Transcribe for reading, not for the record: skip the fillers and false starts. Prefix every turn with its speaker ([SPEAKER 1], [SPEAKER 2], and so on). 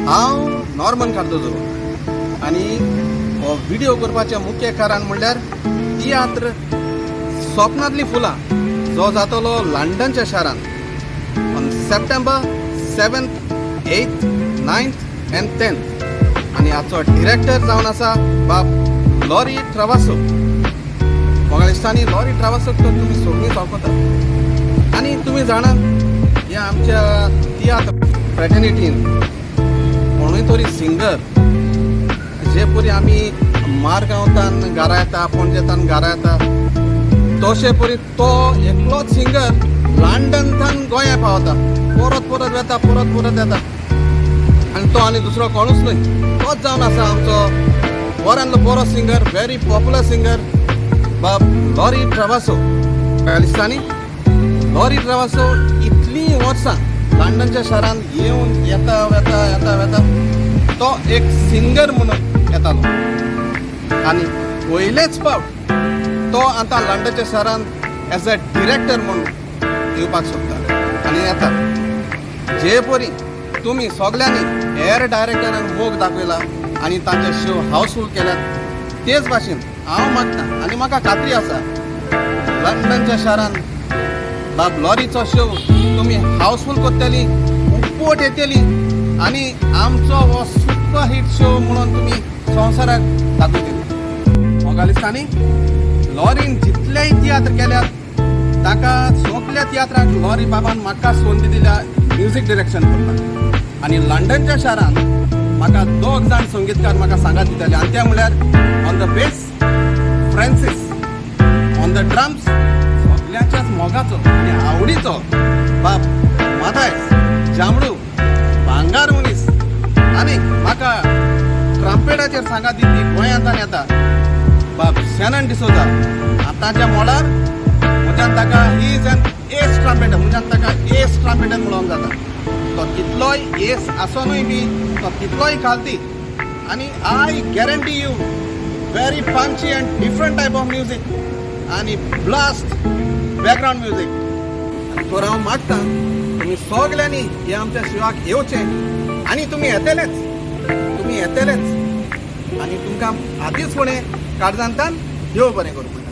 [SPEAKER 1] हांव नॉर्मन कार्दोजो आनी हो व्हिडियो करपाचें मुख्य कारण म्हणल्यार तियात्र स्वप्नांतलीं फुलां जो जातलो लंडनच्या शारांत on September 7th, 8th, 9th and 10th. आनी हाचो डिरेक्टर जावन आसा बाब लॉरी ट्रावासो. मोगालिस्तानी लॉरी ट्रावासोक तर तुमी सगळीं वळखतात आनी तुमी जाणात, ह्या आमच्या तियात्र फ्रेटर्निटीन कोणूय तरी सिंगर जे परी आमी मारगांवतान घरा येता, पणजेतान घरा येता, तशे परी तो एकलोच सिंगर लंडनतान गोंया पावता, परत परत वेता, परत परत येता. आनी तो आनी दुसरो कोणूच न्हय, तोच जावन आसा आमचो बऱ्यांतलो बरो सिंगर, व्हेरी पॉप्युलर सिंगर बाब लॉरी ट्रावासो. दिसतानी लॉरी ट्रावासो इतलीं वर्सां लंडनच्या शारांत येवन येता वेता येता वेता, तो एक सिंगर म्हणून येतालो आनी पयलेच फावट तो आतां लंडनच्या शारांत एज अ डिरेक्टर म्हणून येवपाक सोदता आनी येता. जे परी तुमी सगल्यांनी हेर डायरेक्टरांक मोग दाखयला आनी तांचे शो हाऊसफूल केल्यात, तेच भाशेन हांव मागता आनी म्हाका खात्री आसा, लंडनच्या शारांत बाब लॉरीचो शो तुमी हाऊसफूल करतली, उपट येतली आनी आमचो हो सुपर हिट शो म्हणून तुमी संवसाराक दाखयतली. मोगालिस्तानी, लॉरीन जितलेय तियात्र केल्यात, ताका सगल्या तियात्राक लॉरी बाबान म्हाका संदी दिल्या म्युजीक डिरेक्शन करपाक. आनी लंडनच्या शारांत म्हाका दोग जाण संगीतकार म्हाका सांगात दिताले आनी ते म्हणल्यार on the bass Francis, on the drums सगल्यांच्याच मोगाचो आनी आवडीचो बाब माथायस जांबडू, भांगार मनीस. आनी म्हाका ट्रम्पेटाचेर सांगात दिवपी गोंयांतल्यान येता बाब शॅनन डिसोजा. आतांच्या मोडार म्हज्यान ताका, he is an ace trumpeter, म्हज्यान ताका एस ट्रम्पेटर म्हणूंक जाता. तो तितलोय एस आसोनूय बी तो तितलोय खालती आनी I guarantee you very punchy and different type of music आनी ब्लास्ट बॅकग्रावंड म्युजीक. तर हांव मागता, तुमी सगल्यांनी हे आमच्या शिवाक येवचें आनी तुमी येतलेच, तुमी येतलेच. आनी तुमकां आदींच फुडें काळजांतान देव बरें करूं.